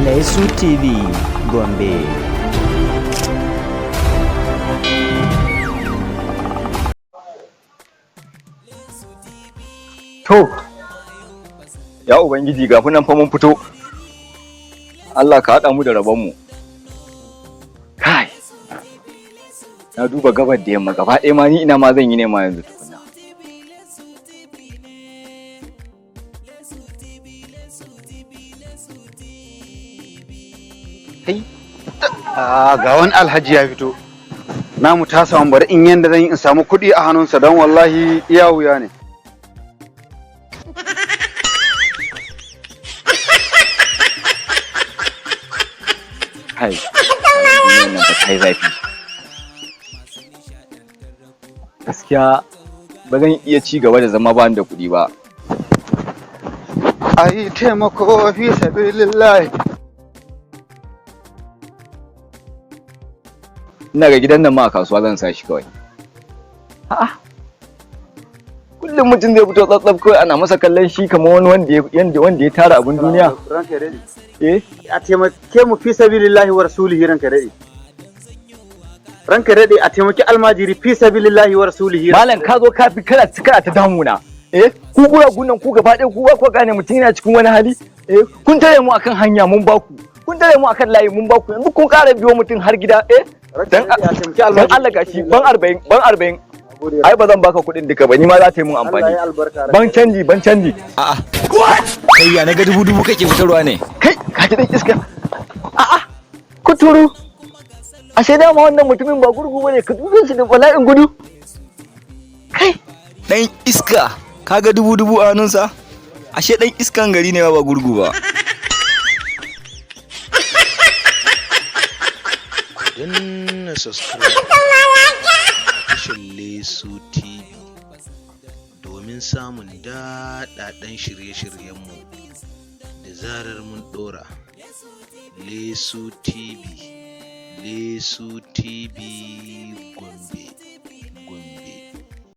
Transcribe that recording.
Lesu TV Gombe. To, ya Ubangiji, ga nan fa mun fito. Allah ka haɗa mu da rabonmu. Kai, na duba gabar da yamma gaba ɗaya ma, ni ina ma zan yi nema yanzu tukuna. Kai, Ah, ga wani alhaji ya fito. Namu ta samu, bari in yanda zan yi in samu kuɗi a hannunsa, don wallahi iya wuya ne. Kai, duniyar nan fa ta yi zafi. Gaskiya ba zan iya ci gaba da zama ba ni da kuɗi ba. Ai taimako fi sabilillahi. Ina ga gidan nan ma a kasuwa zan sa shi kawai. A'a. Kullum mutum zai fito tsatsaf kawai, ana masa kallon shi kamar wani wanda ya tara abin duniya. Ranka ya daɗe. Eh? A taimake mu fi sabilillahi wa rasulihi, ranka ya daɗe. Ranka ya daɗe, a taimaki almajiri fi sabilillahi wa rasulihi. Malam, ka zo ka fi kana ta damuna. Eh? Ku guragun nan, ku gaba ɗaya ku ba ku gane mutum yana cikin wani hali. Eh? Kun tare mu akan hanya mun ba ku. Kun tare mu akan layi mun ba ku. Yanzu kun ƙara biyo mutum har gida, eh? Ranka ya daɗe, a taimaki Dan almajiri. Allah gashi, ban 40, ban 40. Ai ba zan baka kuɗin duka ba, ni ma za ta yi mun Allah amfani. ya albarka, ranka Ban ya daɗe. canji, ban canji. A'a. Kai, ya naga dubu dubu kake fitarwa ne? Kai, ka ji dan iska. A'a, kuturu. Ashe dama wannan mutumin ba gurgu bane, ka dube shi da bala'in gudu. Kai. Dan iska, kaga dubu dubu a hannunsa? Ashe dan iskan gari ne ba gurgu ba. Danna subscribe tashar Lesu TV domin samun daɗaɗɗen shirye-shiryenmu da zarar mun ɗora. Lesu TV, Lesu TV Gombe, Gombe.